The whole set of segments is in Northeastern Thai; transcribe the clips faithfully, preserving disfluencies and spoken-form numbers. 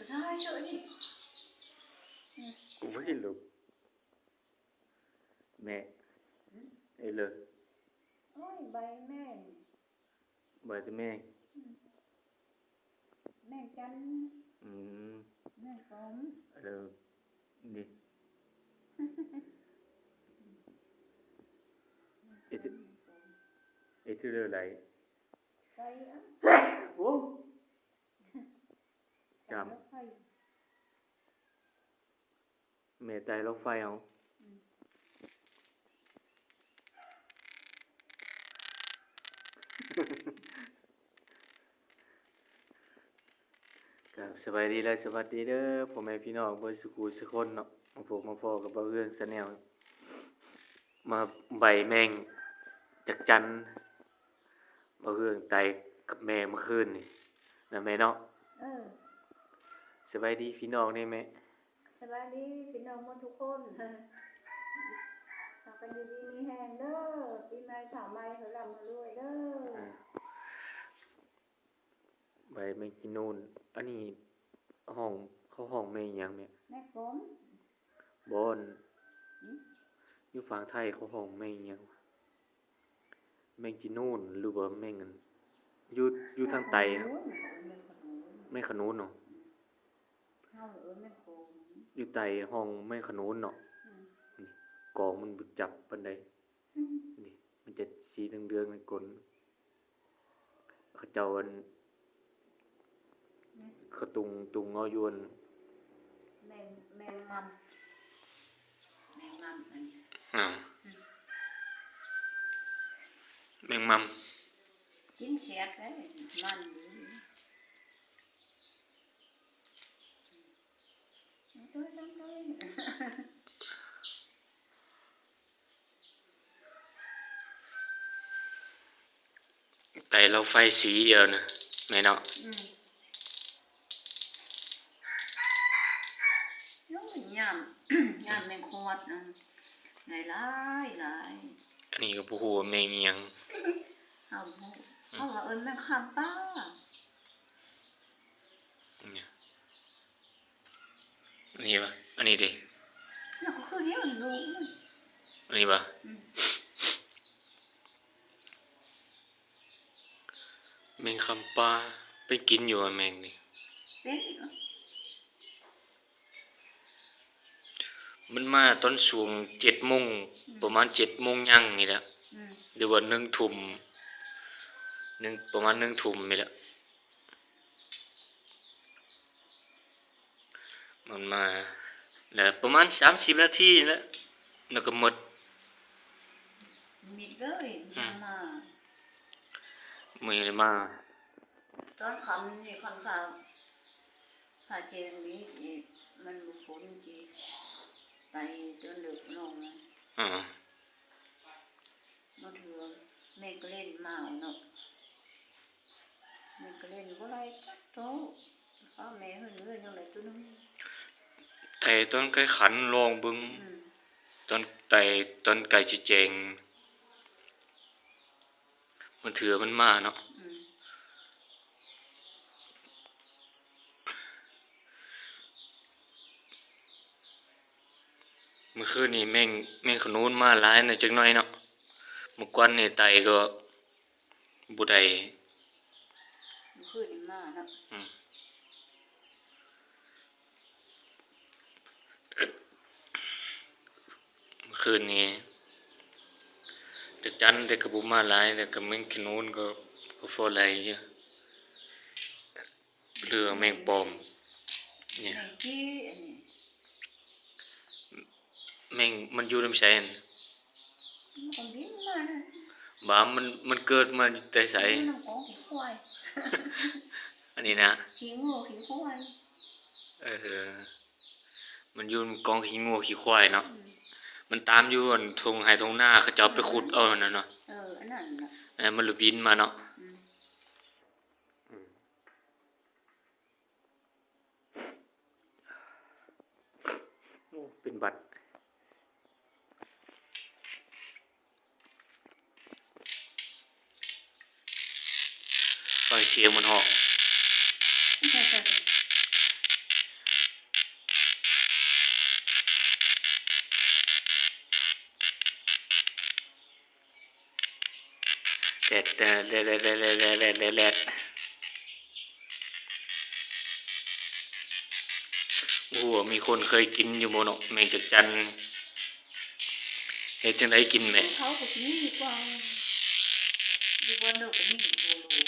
ได้เยอะนี่ อืม กูไม่รู้ แม่ อืม ไอ้เลย โอ้ย ใบแมง ใบตะแมง อืม แมงจันทร์ อืม แมงปอม เออ นี่ ไอ้ที่ ไอ้ที่เรื่องอะไร ไปอ่ะ โอ้ จำ ไปรถไฟ แม่ไต่รถไฟเอา อืม ครับ สบายดีและสวัสดีเด้อ พ่อแม่พี่น้องเบิดสุขุสุคนเนาะ มาพบมาพ้อกับบ่าวเฮืองแชนแนล มาใบแมงจักจัน บ่าวเฮืองไต่กับแม่เมื่อคืนนี่นะแม่เนาะ เออ สบายดีพี่น้องนี่แม่ สบายดีพี่น้องหมดทุกคน พากันอยู่ดีมีแฮงเด้อ ปีใหม่ข้าวใหม่ให้ร่ำให้รวยเด้อ อ่า ใบแมงจีนูน อันนี้ฮ้อง เขาฮ้องแมงหยังแม่ แมงปอม บ่อน อืม อยู่ฝั่งไทยเขาฮ้องแมงหยังวะ แมงจีนูนหรือว่าแมงอัน อยู่ อยู่ทางใต้นะ แมงขนุน แมงขนุนเนาะ อืม เฮาเอิ้นแมงโขง อยู่ใต้ฮ้องแมงขนุนเนาะ อืม นี่ กองมันบ่จับปานใด อืม นี่ มันจะสีเหลืองๆ ในก้น เขาเจ้าอัน อืม เขาตุง ตุงเอาอยู่อัน แมง แมงมัน แมงมันอันนี้ อ่า อืม แมงมัน กินเสียดเลย มันดี ไต่รถไฟสีเดียวนะแม่เนาะ อืม โอ้ย ย่าน ย่านแมงขวดนะ หลายหลายหลาย อันนี้ก็บ่ฮู้ว่าแมงอิหยัง เฮาบ่ฮู้ อืม เขาว่าเอิ้นแมงคามป่า เนี่ย อันนี้ปะ อันนี้ดิ เนี่ยก็คือเดียวนี่ลูกมัน อันนี้ปะ อืม แมงคามป่า ไปกินอยู่อะแมงนี่ เป็นอีกเหรอ มันมาตอนช่วงเจ็ดโมง อืม ประมาณเจ็ดโมงยังนี่แหละ อืม หรือว่าหนึ่งทุ่ม หนึ่ง ประมาณหนึ่งทุ่มนี่แหละ มันมา แล้วประมาณสามสิบนาทีนี่แหละ แล้วก็หมด มิดเลย อืม ยังมา มื้อนี้เลยมา ตอนค่ำนี่ค่อนข้าง ถ้าแจ้งนี้สิ มันบ่พ้นสิ ไปจนดึกลงนะ อ่า มาเถื่อแม่ก็เล่นมาเนาะ แม่ก็เล่นบ่ได้จักโต เอาแม่เฮือนเฮือนยังได๋ตัวหนึ่ง แต่ตอนใกล้ขันลองเบิ่ง อืม ตอนใกล้ ตอนใกล้สิแจ้ง มันเถื่อมันมาเนาะ อืม เมื่อคืนนี้แมง แมงขนุนมาหลายหน่อยจักหน่อยเนาะ เมื่อก่อนนี่ไต่ก็บ่ได้ เมื่อคืนนี้มาเนาะ อืม เมื่อคืนนี้จักจันแต่ก็บ่มาหลาย แต่ก็แมงขนุนก็ ก็พอได้อยู่ เหลือแมงปอม เนี่ย แมงกี้อันนี้ แมงมันอยู่นำไสอัน มันก็บินมานะ บ่ามัน มันเกิดมาแต่ไส มันนำกองขี้ควาย อันนี้นะ ขี้งัวขี้ควาย เออ มันอยู่กองขี้งัวขี้ควายเนาะ อืม มันตามอยู่อันทุ่งไร่ทุ่งนา เขาเจ้าไปขุดเอานั่นเนาะ เออ อันนั้นน่ะ เออ มันเลยบินมาเนาะ อืม อืม โอ้ เป็นหวัด ฟังเสียงมันเหาะ แดด แดด แดด แดด แดด แดด แดด แดด โอ้โห มีคนเคยกินอยู่บ่เนาะ แมงจักจั่นนี่ เฮ็ดจั่งใดกินแหม เขาก็มีกว่า อยู่บ้านเราก็มีอยู่บ่ลูก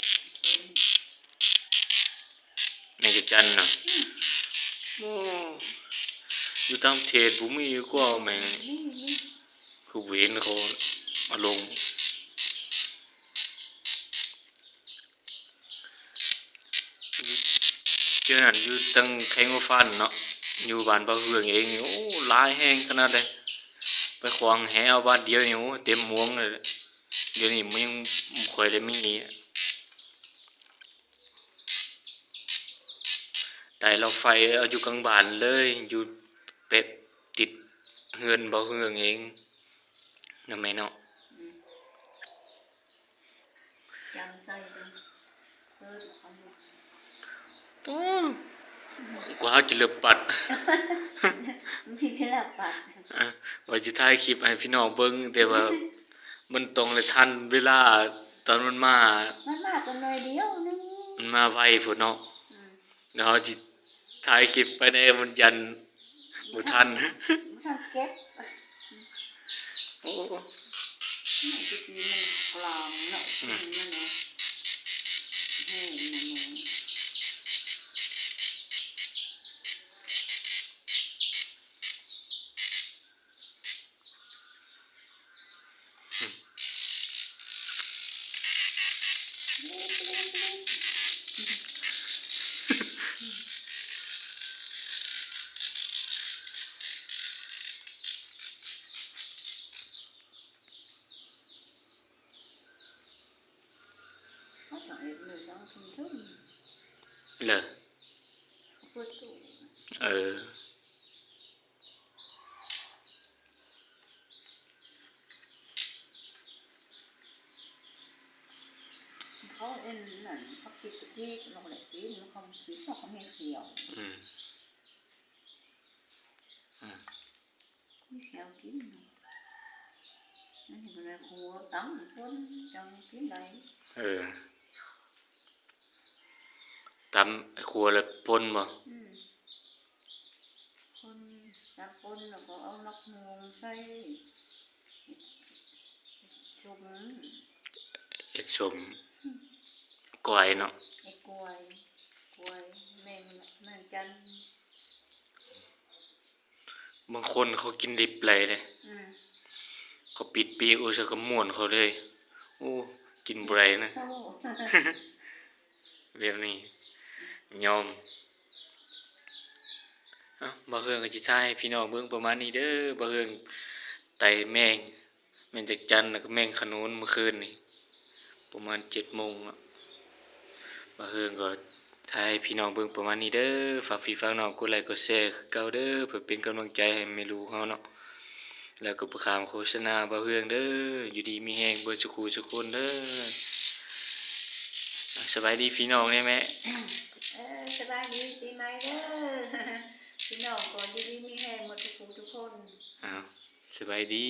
แมงจักจั่นน่ะ อืม โอ้ อยู่ต่างประเทศบ่มีกว่าแมง มี มี คือเห็นเขาเอาลง เทื่อนั้นอยู่ตั้งแขวงหัวพันเนาะ อยู่บ้านป้าเฮืองเองนี่ โอ้ หลายแฮงขนาดใด ไปขวางแหเอาบาดเดียวนี่ โอ้ เต็มหมวงเลย เดี๋ยวนี้มันยังบ่ค่อยได้มี ไต่รถไฟเอาอยู่กลางบ้านเลย อยู่เป็ดติดเฮือนบ่าวเฮืองเองนะแม่เนาะ อืม จำใจจัง เออ เดี๋ยวเขามา โอ้ กว่าเขาจะเลือกปัด มีเวลาปัด อ่ะ ว่าจะถ่ายคลิปให้พี่น้องเบิ่ง แต่ว่ามันต้องได้ทันเวลาตอนมันมา มันมาตัวหน่อยเดียวนึง มันมาไวโพดเนาะ อืม แล้วเขาจะถ่ายคลิปไปในมันยันบ่ทัน บ่ทันเก็บ โอ้ มันจะกินมันกลางเนาะ อืม มันเนาะ แห้งมันเนาะ เขาสั่งเอ็ดเลยต้องกินทุ่ม เหรอ เปิดตู้ เออ เขาเอ็นนั่น เขาปิดตะกี้เราก็เลยกิน เขาปิด เขาไม่เกี่ยว อืม อืม มีแถวกิน มันเห็นอะไรครัวตั้งคนจังกินได้ เออ ตำครัวแล้วป่นบ่ อืม ป่น ตำป่นแล้วก็เอาหมากม่วงใส่ ส้ม เฮ็ดส้ม อืม ก้อยเนาะ ไอ้กล้วย กล้วย แมง แมงจั่น บางคนเขากินดิบเลยเด้ อืม เขาปิดปีก โอ้ย ใส่กระม่วนเขาเลย โอ้ กินบ่ได้นะ โอ้ แบบนี้ ยอม เอ้า บ่าวเฮืองก็สิถ่ายให้พี่น้องเบิ่งประมาณนี้เด้อ บ่าวเฮืองไต่แมง แมงจักจั่น แล้วก็แมงขนุนเมื่อคืนนี่ ประมาณเจ็ดโมงอะ บ่าวเฮืองก็ถ่ายให้พี่น้องเบิ่งประมาณนี้เด้อ ฝากพี่ฝากน้องกดไลค์กดแชร์คือเก่าเด้อ เพื่อเป็นกำลังใจให้แม่ลูกเฮาเนาะ แล้วก็บ่ข้ามโฆษณาบ่าวเฮืองเด้อ อยู่ดีมีแฮงเบิดซุคู่ซุคนเด้อ อ่ะ สบายดีพี่น้องแน่แม่ เออ สบายดีปีใหม่เด้อ พี่น้องก็อยู่ดีมีแฮงหมดทุกผู้ทุกคน อ้าว สบายดี